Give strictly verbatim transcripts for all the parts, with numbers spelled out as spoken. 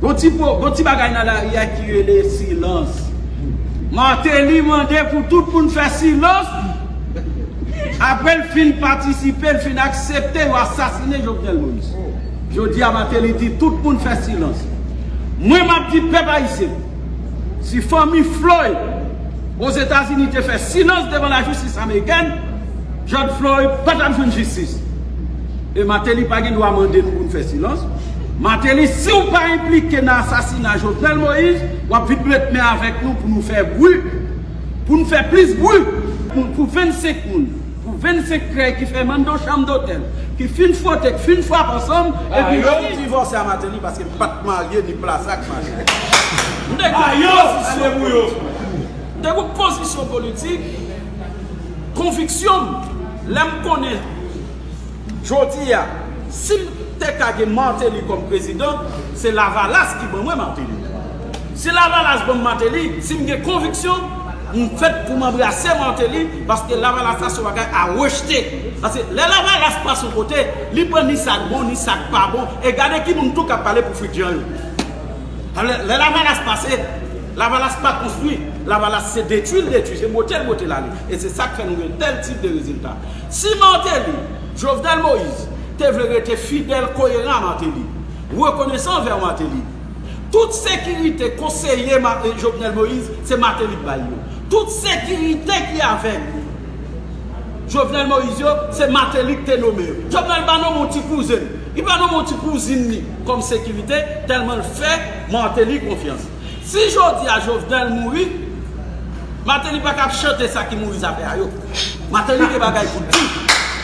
Gon ti po, gon ti bagay nan lari a ki rele silans. Martelly mande pou tout moun fè silans. Apre l fin patisipe, l fin aksepte yo asasinen Jovenel Moïse. Jodi a Martelly di tout moun fè silans. Mwen m ap di pèp ayisyen, si fanmi Floyd Ozetazini te fè silans devan lajistis amerikèn, George Floyd pa t ap jwenn jistis. E Martelly pa gen dwa mande nou pou n fè silans. Martelly, si w pa enplike nan asasina Jovenel Moïse, w ap vin met men avèk nou pou nou fè bri, pou n fè plis bri. Pou, pou vennsenk moun, pou vennsenk krèy ki fè Mando Chanm Dotèl, ki fin fwote, ki fin frape ansanm, epi yo divòse a Martelly paske m pa t marye ni plas ak mache. M te gen pozisyon politik. M te gen pozisyon politik, konviksyon m, lè m konnen jodi a, si m te ka gen Martelly kòm prezidan, se Lavalas ki ban mwen Martelly. Si Lavalas ban m Martelly, si m gen konviksyon, m fèt pou m anbrase Martelly, paske Lavalas la se yon bagay a rejte. Paske lè Lavalas pase yon kote, li pran ni sa k bon, ni sa k pa bon. E gade ki moun tou k ap pale pou fritjan yo. Lè, lè Lavalas pase, Lavalas pa konstwi. Lavalas se detwi l detwi, se bote l bote l ale. E se sa k fè nou gen tèl tip de rezilta. Si Martelly, Jovenel Moïse, te vle rete fidèl, koyeran a Martelly, rekonesan anvè Martelly, tout sekirite konseye Ma-, Jovenel Moïse, se Martelly k bay yo. Tout sekirite ki avèk Jovenel Moïse yo, se Martelly k te nonmen yo. Jovenel pa nonmen yon ti kouzen. Li pa nonmen yon ti kouzin li kòm sekirite, tèlman l fè Martelly konfyans. Si jodi a Jovenel mouri, Martelly pa k ap chante sa ki mouri zafè a yo. Martelly gen bagay pou l di.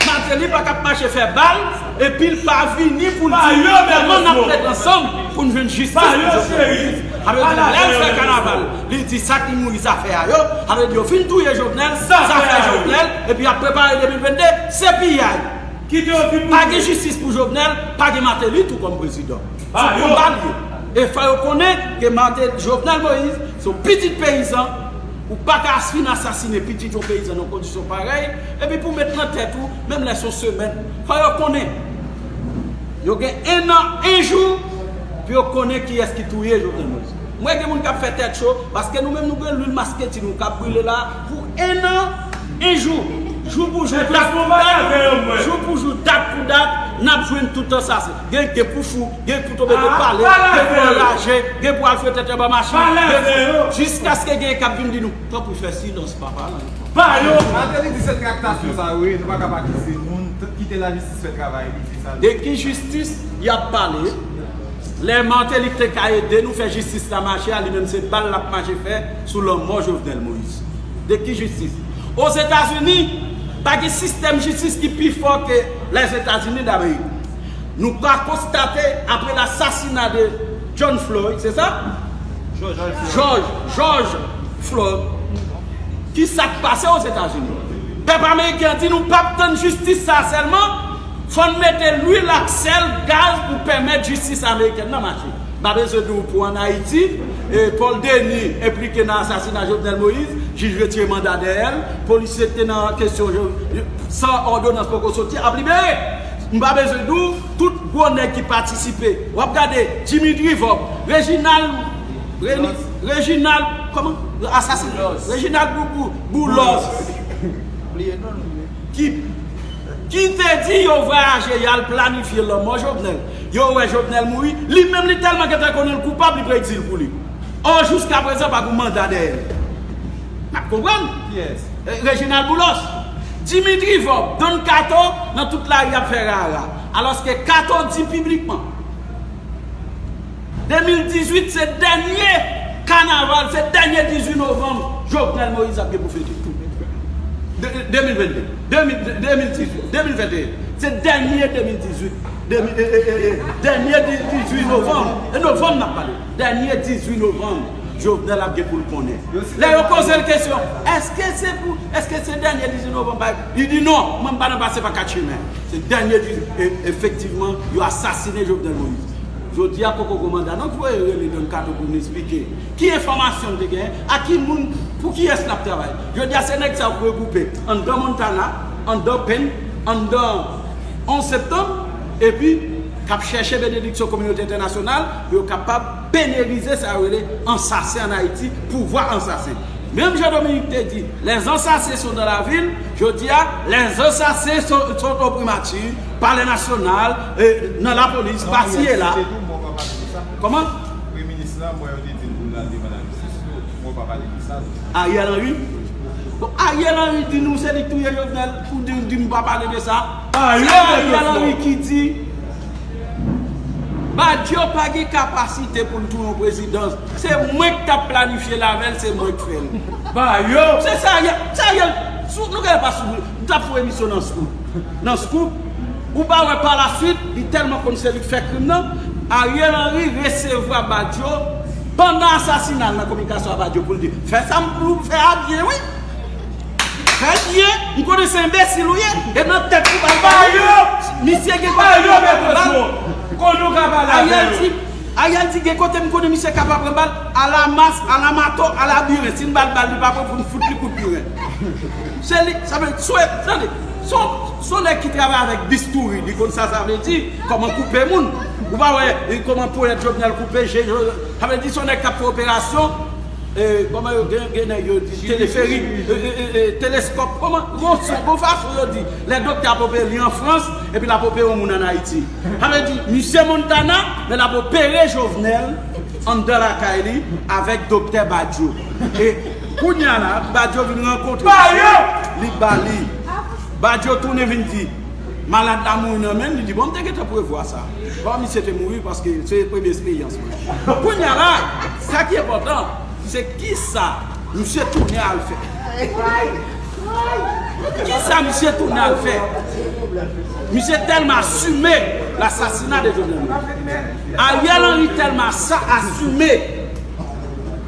Martelly pa k ap mache fè bal, epi l pa vini pou l di kòman n ap met ansanm pou n jwenn jistis pou Jovenel Moïse. Sa vle di, lè l fè kanaval, li di sa ki mouri zafè a yo, sa vle di yo fin touye Jovenel, zafè Jovenel, epi y ap prepare de mil vennde, se piyay. Pa gen jistis pou Jovenel, pa gen Martelly tou kòm prezidan. Se konba l ye. E fò yo konnen ke Martelly, Jovenel Moïse, se yon pitit peyizan, ou pa ka fin asasinen pitit yon peyizan nan kondisyon parèy, epi pou met nan tèt ou, menm lè se yon semèn, fò yo konnen. Yo gen en an, en jou, pou yo konnen kiyès ki touye Jovenel Moïse. Mwen gen moun k ap fè tèt cho, paske nou menm nou gen lwil masketi nou k ap brile la pou en an, en jou. Jou pou jou, dat pou dat, jou pou jou, dat pou dat, n ap jwenn tout ansase. Gen, gen pou fou, gen pou tonbe de pale, gen pou anraje, gen pou al fete tèt anba machin, gen pou, jiskaske gen k ap vin di nou, tanpri fè silans, pa pale ankò. Pa yo! Martelly di se traktasyon sa yo ye, nou pa ka pa kite moun, t-, kite lajistis fè travay li, se sa l di. De ki jistis y ap pale? Lè Martelly te ka ede nou fè jistis la mache a, li menm se bal l ap mache fè sou lanmò Jovenel Moïse. De ki jistis? Ozetazini, pa gen sistèm jistis ki pi fò ke Lèzetazini Damerik. Nou ka konstate, apre lasasina de John Floyd, se sa? George, George Floyd, ki sa k pase Ozetazini? Pèp ameriken an di nou p ap tann jistis sa a sèlman, fò n mete lwil ak sèl, gaz pou pèmèt jistis amerikèn nan mache. M pa bezwen di w pou ann Ayiti, e, Paul Denis enplike nan asasina Jovenel Moïse, jij retire manda dèyè l, polisye k te nan kesyon, san òdonans poko soti, ap libere. M pa bezwen di w, tout gwo nèg ki patisipe. W ap gade Jimmy Drivop, Reginald, Reni-, Reginald, kòman? Asasen. Reginald Bou-, Bou-, Boulos. Ki, ki te di yo vwayaje, y al planifye lanmò Jovenel. Yo wè Jovenel mouri. Li menm, li tèlman gentan konnen l koupab, li predi l pou li. Ò, jiskaprezan, pa gen manda dèyè l. N ap konprann? Kiyès? Eh, Reginald Boulos. Jimmy Drivop, Don Kato, nan tout lari ap fè rara. Alòske Kato di piblikman, de mil dizuit se dènye kanaval, se dènye dizuit novanm Jovenel Moïse ap gen pou fete. De, de mil vennde, de mil, de mil dizuit, de mil venteyen, se dènye de mil dizuit, de mil, e, e, e, e, dènye di-, dizuit novanm, e novanm n ap pale, dènye dizuit novanm, Jovenel ap gen pou l konnen. Lè yo poze l kesyon, èske se pou, èske se dènye dizuit novanm, pa, li di non, mwen m pa nan pase pa kat chimen. Se dènye dizuit, e, efektivman, yo asasinen Jovenel Moïse. Jodi a poko gen manda non ki voye rele Don Kato pou vin esplike ki enfòmasyon n te genyen, a ki moun, pou kiyès n ap travay. Jodi a se nèg sa yo k regwoupe anndan Montana, anndan Penn, anndan onz septanm, epi k ap chèche benediksyon kominote entènasyonal pou yo kapab penalize sa yo rele ansasen ann Ayiti, pouvwa ansasen. Menm jan Dominique te di, les assassins sont dans la ville, jodi a, les assassins sont, sont au primati, palè nasyonal, e, nan lapolis, pasi e la. Kòman? Premye minis la, mwen, yo te di l pou l al demann ajistis tou. Mwen pa pale de sa. Ariel Henry? Bon, Ariel Henry di nou se li k touye Jovenel, ou di, di nou pa pale de sa. Se Ariel Henry ki di Badio pa gen kapasite pou l touye yon prezidan. Se mwen k t ap planifye l avè l, se mwen k fè l. Badio! Se sa Ariel, se Ariel, sou, nou gen pa sou, nou t ap fè yon emisyon nan Scoop. Nan Scoop, ou pa wè pa la swit, li tèlman konn se li k fè krim nan, Ariel Henry resevwa Badio pandan asasina l nan kominikasyon a Badio pou l di, fè sa m pou fè a byen, wi. Fè l byen, m konnen se enbesil ou ye, e nan tèt ou ba l bal. Misye gen kote li pa pran bal. Ariel di, Ariel di gen kote m konnen misye ka pa pran bal, a la mas, a la mato, a la biren. Si n ba l bal, li pa pran pou n fout li kout biren. Se li, sa vle, sou, tande, se yon, se yon nèg ki travay avèk bistouri, li konn sa sa vle di, kòman koupe moun. Ou pa wè, e, kòman ponyèt Jovenel koupe je, sa vle di se yon nèg k ap fè operasyon, e, kòman yo gen, gen nèg yo di, teleferik, e, e, e, e, teleskòp, kòman, gon, gon fason yo di, lè doktè ap opere li an Frans, epi l ap opere yon moun ann Ayiti. Sa vle di, misye Montana, men l ap opere Jovenel anndan lakay li avèk doktè Badio. E kounye a la, Badio vin rankontre misye, li ba li. Badio tounen vin di, malad la mouri nan men l, li di, bon, m te gentan prevwa sa. Bon, misye te mouri paske se premye esperyans mwen. Kounye a la, sa ki enpòtan, se kisa misye tounen al fè. Kisa misye tounen al fè? Misye tèlman asime lasasina de Jovenel Moïse. Ariel Henry tèlman sa asime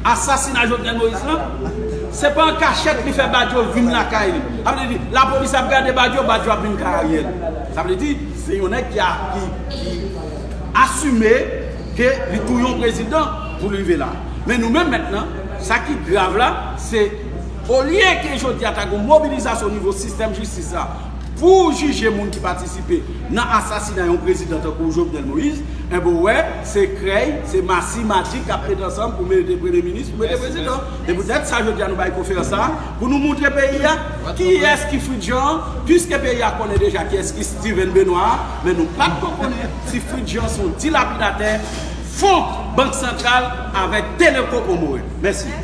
asasina Jovenel Moïse lan, se pa an kachèt li fè Badio vin lakay li. Sa vle di, lapolis ap gade Badio, Badio ap vin kay Ariel. Sa vle di, se yon nèg ki, a- ki, ki asime ke li touye yon prezidan pou li rive la. Men nou menm mentnan, sa ki grav la, se olye ke jodi a ta gen yon mobilizasyon o nivo sistèm jistis la pou jije moun ki patisipe nan asasina yon prezidan tankou Jovenel Moïse, enben w wè, se krèy, se masi, maji k ap met ansanm pou mete premye minis, pou mete prezidan. E poutèt sa, jodi a nou bay konferans sa a, pou nou montre peyi a kiyès ki Fritjean, piske peyi a konnen deja kiyès ki Steven Benoît, men nou pa t ko konnen si Fritjean se yon dilapidatè fon Bank Santral avèk Teleco Comores. Mèsi.